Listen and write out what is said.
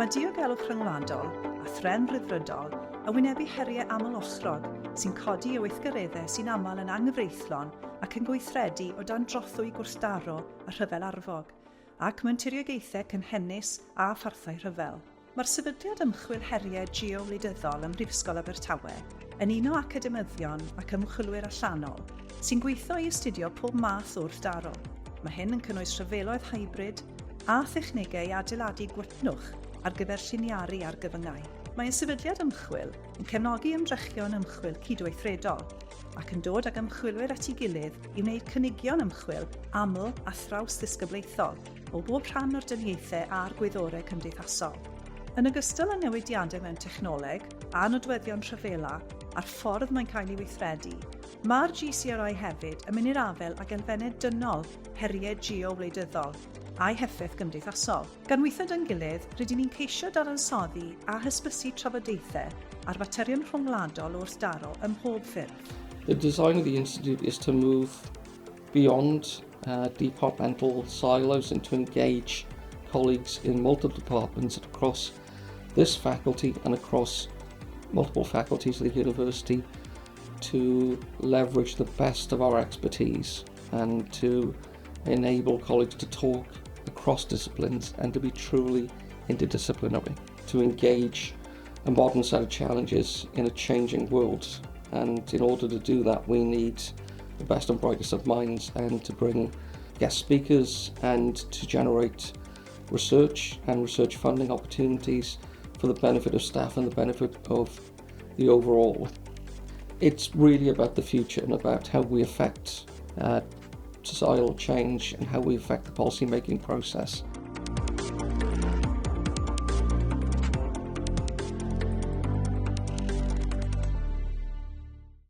Mae diogelwch rhyngwladol a threfn ryddfrydol yn wynebu heriau aml-ochrog sy'n codi o weithgareddau sy'n aml yn anghyfreithlon ac yn gweithredu o dan drothwy gwrthdaro a rhyfel arfog, ac mewn tiriogaethau cynhennus a pharthau rhyfel. Mae'r Sefydliad Ymchwil Heriau Geowleidyddol ym Mhrifysgol Abertawe yn un o academyddion ac ymchwilwyr allanol sy'n gweithio i astudio pob math o wrthdaro. Mae hyn yn cynnwys rhyfeloedd hybrid a thechnegau i adeiladu gwytnwch ar gyfer lliniaru argyfyngau. Mae y sefydliad ymchwil yn cefnogi ymdrechion ymchwil cydweithredol ac yn dod ag ymchwilwyr at ei gilydd i wneud cynigion ymchwil aml a thraws-ddisgyblaethol o bob rhan o'r dyniaethau a'r gwyddorau cymdeithasol. Yn ogystal â newidiadau mewn technoleg a nodweddion rhyfela a'r ffordd mae'n cael ei weithredu, mae'r GCRI hefyd yn mynd i'r afael ag elfennau dynol heriau geo-wleidyddol a'i heffaith gymdeithasol. Gan weithio 'da'n gilydd, rydyn ni'n ceisio dadansoddi a hysbysu trafodaethau ar faterion rhyngwladol o wrthdaro ym mhob ffurf. The design of the Institute is to move beyond departmental silos and to engage colleagues in multiple departments across this faculty and across multiple faculties of the university to leverage the best of our expertise and to enable colleagues to talk across disciplines and to be truly interdisciplinary, to engage a modern set of challenges in a changing world. And in order to do that, we need the best and brightest of minds and to bring guest speakers and to generate research and research funding opportunities for the benefit of staff and the benefit of the overall. It's really about the future and about how we affect societal change and how we affect the policy making process.